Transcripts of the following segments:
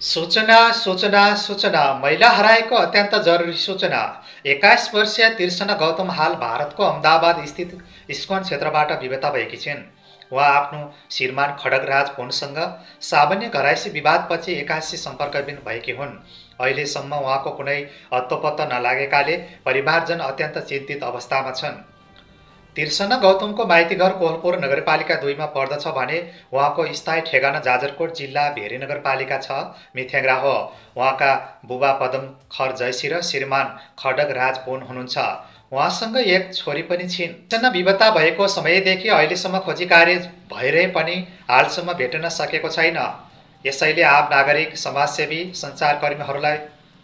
सूचना सूचना सूचना महिला हराएको अत्यन्त जरुरी सूचना। 21 वर्षीय तिर्सना गौतम हाल भारतको अहमदाबाद स्थित इस्कन क्षेत्रबाट बेपत्ता भएकी छिन्। उहाँ आफ्नो श्रीमान खड्गराज पुनसँग सामान्य घराइसी विवादपछि एक्कासी सम्पर्कविहीन भएकी हुन्। अहिलेसम्म उहाँको कुनै अत्तोपत्तो नलागेकाले परिवारजन अत्यन्त चिन्तित अवस्थामा छन्। तिर्सना गौतमको माइतीघर कोहलपुर नगरपालिका 2 मा पर्दछ भने उहाँको स्थायी ठेगाना जाजरकोट जिल्ला भेरी नगरपालिका 6 मिथ्याङ्ग्रा हो। उहाँका बुबा पदम खर जयसी र श्रीमान खड्ग राज पुन हुनुहुन्छ। उहाँसँग एक छोरी पनि छिन्। तिर्सना विवादता भएको समयदेखि अहिलेसम्म खोजी कार्य भइरहे पनि हालसम्म भेट्न सकेको छैन। यसैले आम नागरिक, समाजसेवी, सञ्चारकर्मीहरूलाई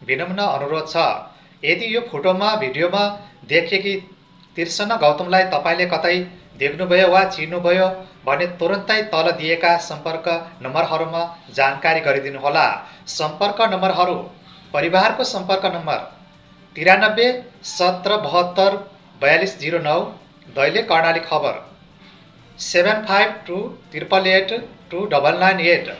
विनम्र अनुरोध छ, यदि यो फोटोमा भिडियोमा देखेकी तिर्सना गौतमलाई तपाईँले कतै देख्नुभयो वा चिन्नुभयो भने तुरुन्तै तल दिएका सम्पर्क नम्बरहरूमा जानकारी गरिदिनुहोला। सम्पर्क नम्बरहरू: परिवारको सम्पर्क नम्बर 93 17 72 4209, दैलेख कर्णाली खबर 7528 888 2998।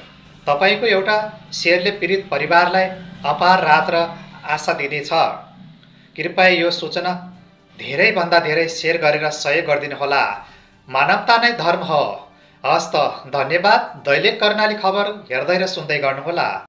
तपाईँको एउटा सेयरले पीडित परिवारलाई अपार राहत र आशा दिनेछ। कृपया यो सूचना धेरैभन्दा धेरै सेयर गरेर सहयोग गरिदिनुहोला। मानवता नै धर्म हो। हस्त, धन्यवाद। दैलेख कर्णाली खबर हेर्दै र सुन्दै गर्नुहोला।